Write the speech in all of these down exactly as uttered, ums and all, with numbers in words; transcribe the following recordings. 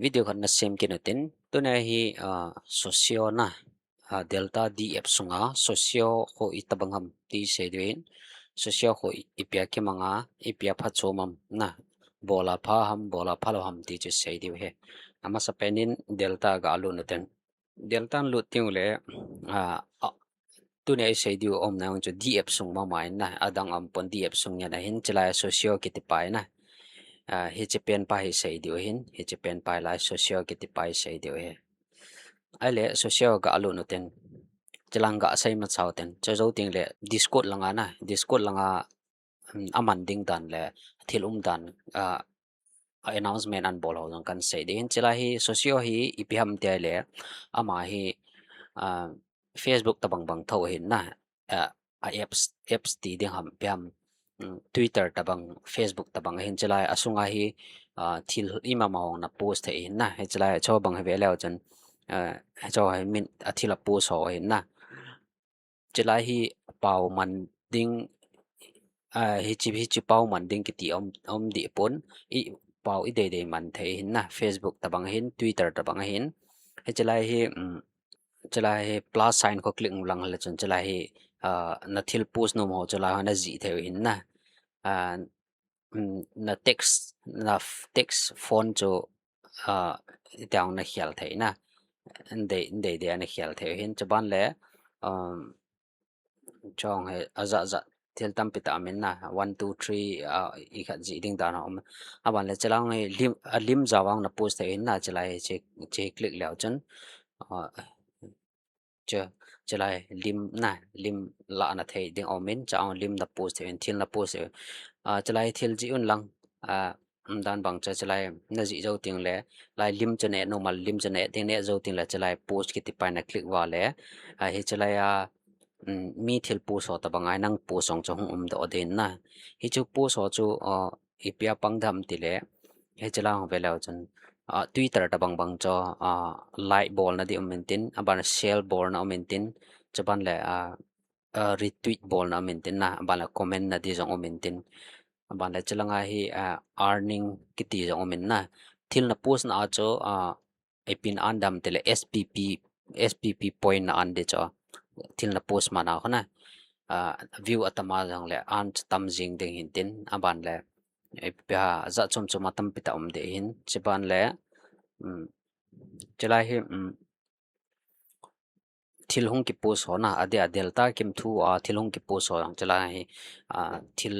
Video khat na sem kit u tin, tuni hi, ah, Socio na, ah, Delta D app sunga Socio kho itobang ham ti sei diu hin, Socio kho i, ipi a kimang a, ipi a phachom ham na, bol a pha ham, bol a phalou ham ti chu sei diu hi. Amasapen in Delta ga lut u tin. Delta lut ding le, ah, ah, tuni a isei diu umna chu D app sung mama in na, adang umpon D app sung ngen ahin, chulai Socio kiti pa in na. Ah, hiche pen pa hi sei diu hin, hiche pen pa lai Socio kiti pa hi sei diu hi. Ahile Socio ga lut u tin. Chulang ga sei masa u tin. Chujou ding le Discord langa na, Discord langa, um, aman ding dan le thil um dan, ah, a announcement ahin bol ho jong kan sei ding hin. Chulai hi Socio hi ipi ham ti le, ama hi, ah, Facebook tobang bang tho hin na, ah, a apps, apps ti ding ham ipi ham, um, Twitter tobang, Facebook tobang hin, chulai asunga hi, ah, thil imama hung na post thei hin na, hiche lai chubang hi ve leu chun, ah, hiche hi min a thil a post ho hin na. Chulai hi pao man ding, ah, hiche, hiche pao man ding kiti um, um deh pon, i pao idei dei man thei hin na, Facebook tobang hin, Twitter tobang hin. Hiche lai hi, um, chulai hi plus sign kho click u lang le chun chulai hi, ah, na thil post nom ho chulai ho na jih thei u hin na. Ah, um, na text, na f-, text font chu, ah, itiang na khel thei na. Dei, dei, dei na khel thei hin chuban le, um, chong hi ajat jat thil tampi tah um in na, one, two, three, ah, ikhat jih ding dan a um. Aban le chulang hi lim, a lim jao vang na post thei hin na, chulai hi che, che click leu chun, ah, chu, chulai lim na, lim la na thei ding um in, chang lim na post thei hin, thil na post thei hin. Ah, chulai thil jih un lang, ah, um dan bang chu, chulai na jih jou ding le, lai lim chu ne, normal lim chu ne ding, ne jou ding le, chulai post kiti pa na click uva le, ah, hiche lai a, um, mi thil post ho tobang a nang post jong chu hung um doh ding na. Hiche post ho chu, ah, ipi a pang dem ti le, hiche lang ve leu chun, ah, Twitter tobang bang chu, ah, like bolna ding um in tin, aban share bolna um in tin, chuban le, ah, ah, retweet bolna um in tin na, aban le comment na ding jong um in tin, aban le chulanga hi, ah, earning kiti jong um in na, thil na post na a chu, ah, ipi na earn dem ti le S P P, S P P point na earn ding chu, thil na post man a kho na, ah, view atam a jong le earn chu tam jing ding hin tin, aban le, eh, ipi ham, jat chom chom a tampi tah um ding hin, chuban le, um, chulai hi, um, thil hung ki post ho na, adeh a Delta kim thu a thil hung ki post ho jong chulai hi, ah, thil,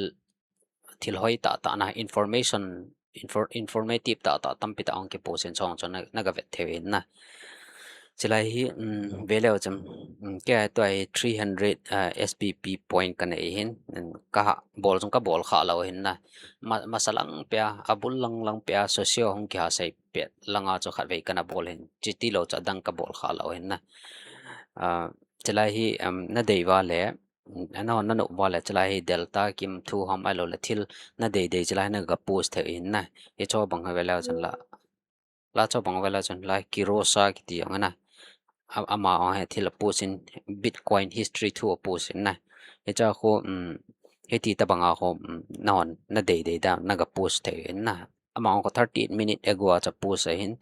thil hoi tah tah na, information, infor-, informative tah tah tampi tah hung ki post in chong chong na, na ga vet thei u hin na. Chulai hi, um, ve leu chun, um, kei a tua hi three hundred, ah, S P P point ka nei hin, um, ka ha, bol jong ka bol kha lou hin na. Ma, masa lang pia, abul lang lang pia, Socio hung ki ha sei pet langa chu khat vei kana bol hin. Chuti lou chu adang ka bol kha lou hin na. Ah, chulai hi, um, na dei uva le, um, na, na nop uva le, chulai hi Delta kim thu ham ahilou le thil na dei dei chulai na ga post thei hin na. Hiche bang hi ve leu chun la. La chu bang ve leu chun la Kirosa kiti jong na. A, ama jong hi thil a post in Bitcoin history thu a post in na. Hiche kho, um, hiti tobang a kho, um, na hon na dei dei dan na ga post thei hin na. Ama jong kho thirty-eight minute ago a chu post ahin.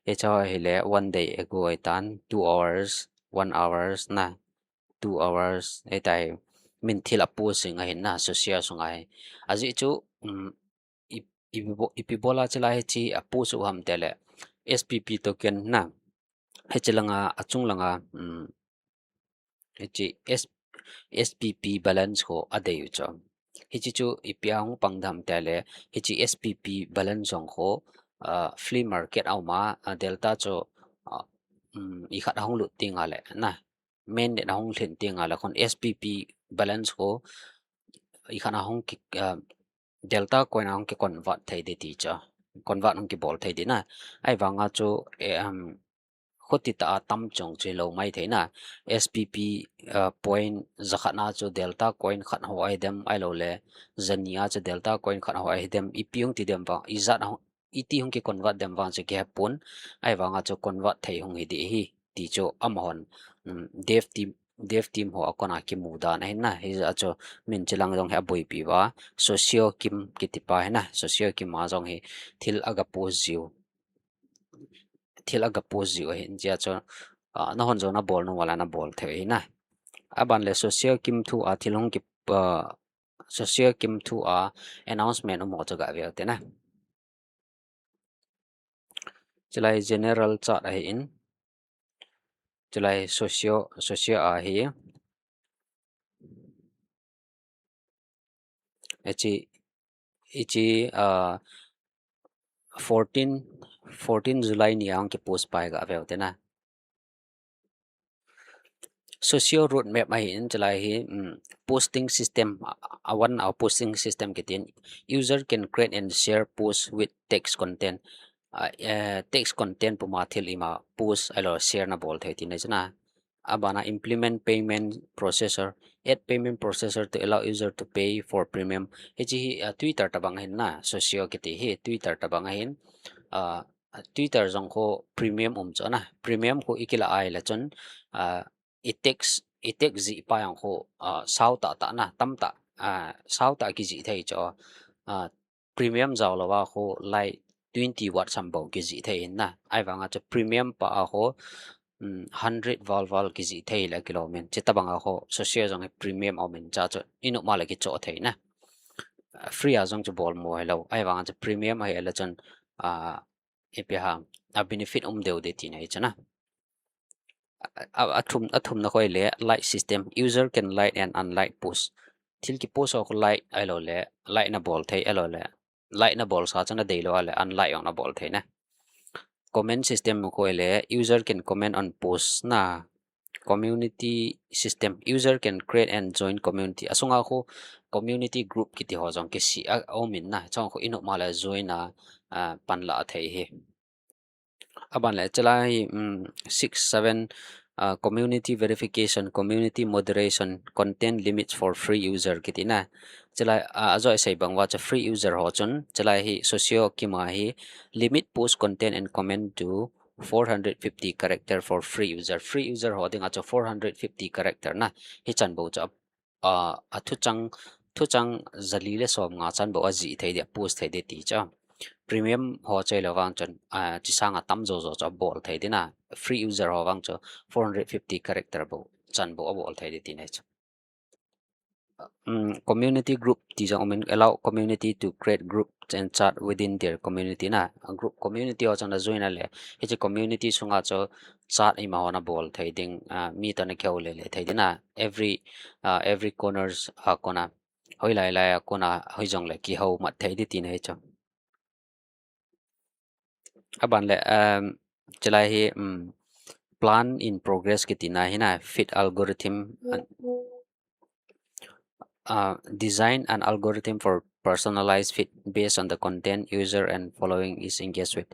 Hiche hi le one day ago ahi tan, two hours, one hours na, two hours, ahi tai, min thil a post jing ahin na, Socio sunga hi. Ajeh chu, um, i, i, ipi bol a chulai hiche a post u ham ti le, S P P token na, hiche langa, achung langa, um, hiche S-, S P P balance kho adei u chu. Hiche chu ipi a hung pang dem ti le, hiche S P P balance jong kho, ah, flea market a um a, ah, Delta chu, ah, um, ikhat a hung lut ding a le na, mainnet a hung lhin ding a le khun S P P balance kho ikhat a hung ki, ah, Delta coin a hung ki convert thei ding ti chu. Convert hung ki bol thei ding na. Ahivanga chu, eh, um, khuti tah a tam chong chu lou mai thei na. S P P, uh, point jakhat na chu Delta coin khat ho ahi dem ahilou le, jani a chu Delta coin khat ho ahi dem, ipi hung ti dem vang, ijat hung, iti hung ki convert dem vang chu kihe pon, ahivanga chu convert thei hung hi ding hi, ti chu amahon, um, dev team, dev team ho a kona kimu dan ahin na, hijeh a chu min chulang jong hi aboipi uva, Socio Kim kiti pa hi na, Socio Kim a jong hi thil aga post jiu. thil aga post jiu ahin, chea chu, ah, nahon jong nabol nom uva le nabol thei u ahi na. Aban le Socio Kim thu a thil hung ki, ah, Socio Kim thu a announcement um ho chu gave u te na. Chulai general chart ahin. Chulai Socio, Socio a hi. Hiche, hiche, ah, fourteen, fourteen July ni a hung ki post pa hi gave u te na. Socio roadmap ahin, chulai hi, um, posting system, a, a one a posting system kitin, user can create and share post with text content. Ah, eh, text content puma thil ima post ahilou share nabol thei tina chu na. Abana implement payment processor, add payment processor to allow user to pay for premium. Hiche hi, ah, Twitter tabang ahin na, Socio kiti hi Twitter tabang ahin. Ah, Twitter jong khu premium um chu na, premium khu i kila ahile chun, ah, i text, i text jih pa jong khu, ah, sao tah tah na, tam tah, ah, sao tah kijih thei chu, ah, premium jao louva khu like twenty word sam bou kijih thei ahin na. Ahivanga chu premium pa a khu, um, hundred val val kijih thei le kilom in. Chuti tabang a khu Socio jong hi premium aum in chea chu i nom uva le kichoh thei na. Ah, free a jong chu bol mo hilou. Ahivanga chu premium ahile chun, ah, ipi ham, a benefit um deu ding tina hi chu na. A, a, a thum, a thumna khu ahile like system. User can like and unlike post. Thil ki post ho khu like ahilou le, like nabol thei ahilou le, like nabol sa chu nadei lou ahile, unlike jong nabol thei na. Comment system khu ahile, user can comment on post na. Community system. User can create and join community. Asunga khu community group kiti ho jong kisih a, aum in na. Chong khu i nom uva le join a, ah, panla thei hi. Aban le, chulai hi, um, six, seven, ah, community verification, community moderation, content limits for free user kiti na. Chulai, ah, ajo isei bang uva chu free user ho chun, chulai hi Socio Kim a hi limit post content and comment to four hundred fifty character for free user. Free user ho dinga chu four hundred fifty character na. Hichan bou chu a, a thuchang, thuchang jali le som nga chan bou ajih thei ding, apost thei ding ti chu. Premium ho chu ahilou vang chun, ah, hiche sanga tam jo jo chu abol thei ding na. Free user ho vang chu four hundred fifty character bou, chan bou abol thei ding tina hi chu. Um, community group ti jong um in, allow community to create group and chat within their community na. A group community ho chun najoin a le, hiche community sunga chu chat ima ho nabol thei ding, ah, mi toh nakihou le le thei ding na. Every, ah, every corners a kona, hoilai lai a kona, hoi jong le kihou mat thei ding tina hi chu. Aban le, um, chulai hi, um, plan in progress kiti na hi na, feed algorithm, uh, uh, design an algorithm for personalized feed based on the content user and following is engaged with.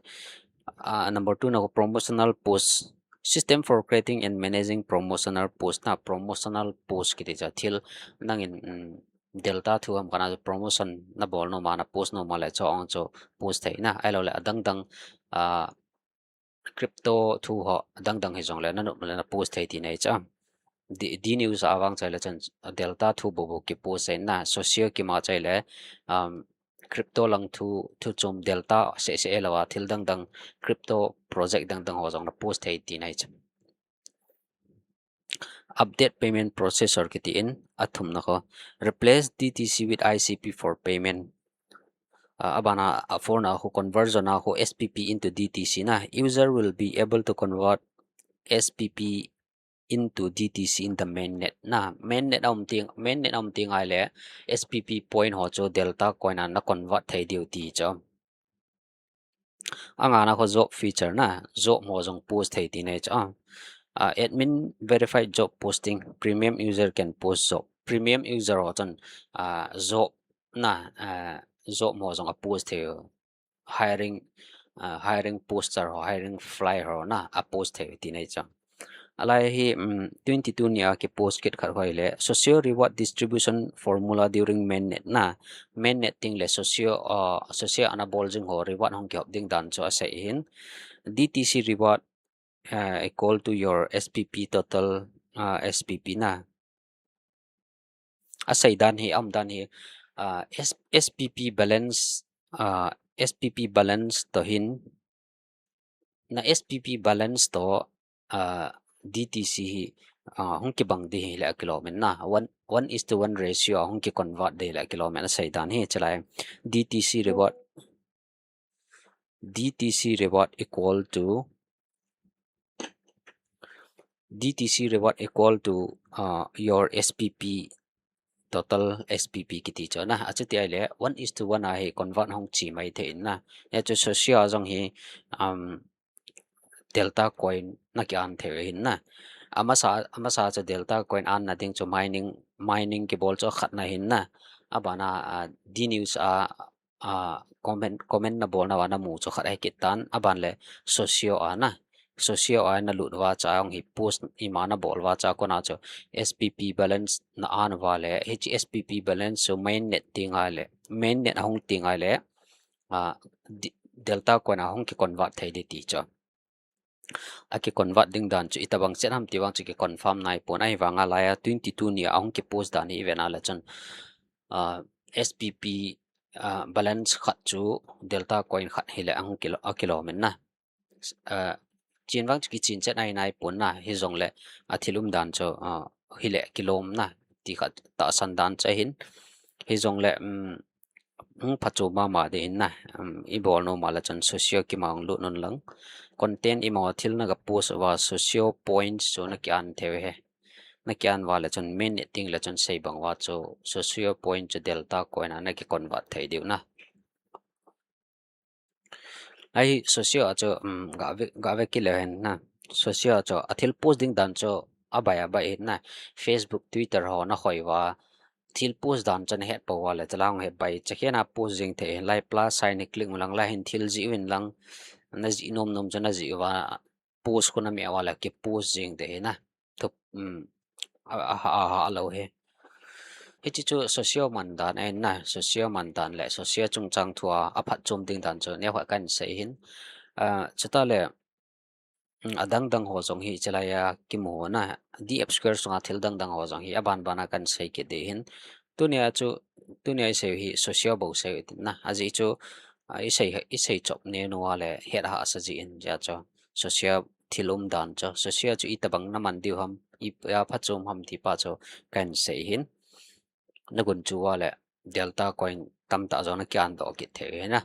Uh, number two na khu promotional post, system for creating and managing promotional post na. Promotional post kiti chu thil nangin, um, delta thu ham kana promotion nabol nom uva, napost nom uva le chu ong chu post thei na. Ahilou le adang dang, ah, crypto thu ho adang dang hijong le nanom le napost thei tina hi chu. D, D news a vang chu ahile chun delta thu bou bou kipost thei na. Socio Kim a chu ahile, um, crypto lang thu, thu chom delta seh seh hilou a, thil dang dang, crypto project dang dang ho jong napost thei tina hi chu. Update payment processor kiti in, athumna khu, replace D T C with I C P for payment. Ah, abana, a fourna khu, conversion a khu S P P into D T C na. User will be able to convert S P P into D T C in the mainnet na. Mainnet a um teng, mainnet a um teng ahile S P P point ho chu delta coin a na convert thei diu ti chu. Angana khu job feature na, job ho jong post thei tina hi chu. Ah, admin verified job posting, premium user can post job. Premium user ho chun, ah, job na, ah, job ho jong apost thei u. Hiring, ah, hiring poster ho, hiring flyer ho na, apost thei u tina hi chu. Alai hi, um, twenty-two ni a kipost kit khat khu ahile, Socio reward distribution formula during mainnet na. Mainnet teng le Socio, uh, Socio ana bol jing ho reward hung kihop ding dan chu asei hin. D T C reward, uh, equal to your S P P total, uh, S P P na. Asei dan hi, aum dan hi, uh, S-, S P P balance, uh, S P P balance toh hin, na S P P balance toh, ah, D T C hi, ah, hung kibang ding hile akilom in na. One, one is to one ratio a hung kiconvert ding hile akilom in asei dan hi chulai. D T C reward, D T C reward equal to, D T C reward equal to, uh, your S P P, total S P P kiti chu na. Achuti ahile one is to one a hi convert hung chi mai thei in na. Hichu socio a jong hi, um, delta coin na ki-an thei hin na. Amasa, amasa chu delta coin an na ding chu mining, mining kibol chu khatna hin na. Abana, ah, D news a, ah, comment, comment na bolna uva na mu chu khat ahi kit tan. Aban le socio a na. Socio a na lut uva chu ahung hi post ima na bol uva chu kona chu S P P balance na an uva le, hichi S P P balance chu mainnet ding ahile, mainnet ahung ding ahile, ah, di-, delta coin a hung kiconvert thei ding ti chu. Akiconvert ding dan chu itobang chet ham ti vang chu kiconfirm nai pon, ahivanga laiya twenty two ni a hung kipost dan hi iven a le chun, ah, S P P, ah, balance khat chu delta coin khat hile ahung kilo-, akilom in na. Ah, chin vang chu kichin chet nai nai pon na, hijongle athil um dan chu, ah, hile kilom na ti khat tahsan dan chu ahin. Hijongle, um, hung phachom mama ding hin na, um, ibol nom a le chun socio kima hung lut un lang. Content ima thil na ga post uva socio points chu na ki-an thei u hi. Na ki-an uva le chun mainnet ding le chun sei bang uva chu socio point chu delta coin a na kiconvert thei diu na. Ahi socio a chu, um, ga ve, ga ve kit leu hen na. Socio a chu athil post ding dan chu abai abai hin na. Facebook, Twitter ho na khoi uva, thil post dan chu na het pou uva le, chulai hung het bai, chakhen a post jing thei hin, lai plus sign hi click un lang, lai hin thil jih uvin lang, na jih nom nom chu na jih uva, post khu na meh uva le kipost jing thei hin na. Thup, um, a, a, a, a, a lo hi. Hichi chu socio man dan ahin na, socio man dan le socio chungchang thu a, aphatchom ding dan chu neokhat kan sei hin. Ah, chuta le, um, adang dang ho jong hi chulai a kimu na, D F Square sunga thil dang dang ho jong hi aban ban a kan sei kit ding hin. Tunia chu, tunia isei hi socio bou sei u tin na. Ajeh chu, ah, isei, isei chop ne nu a le het hahsa jeh in jeh chu socio thil um dan chu, socio chu itobang na man diu ham, ipi a phachom ham ti pa chu kan sei hin. Na gunchu uva le delta coin tamtah jong na ki-an doh kit thei u hi na.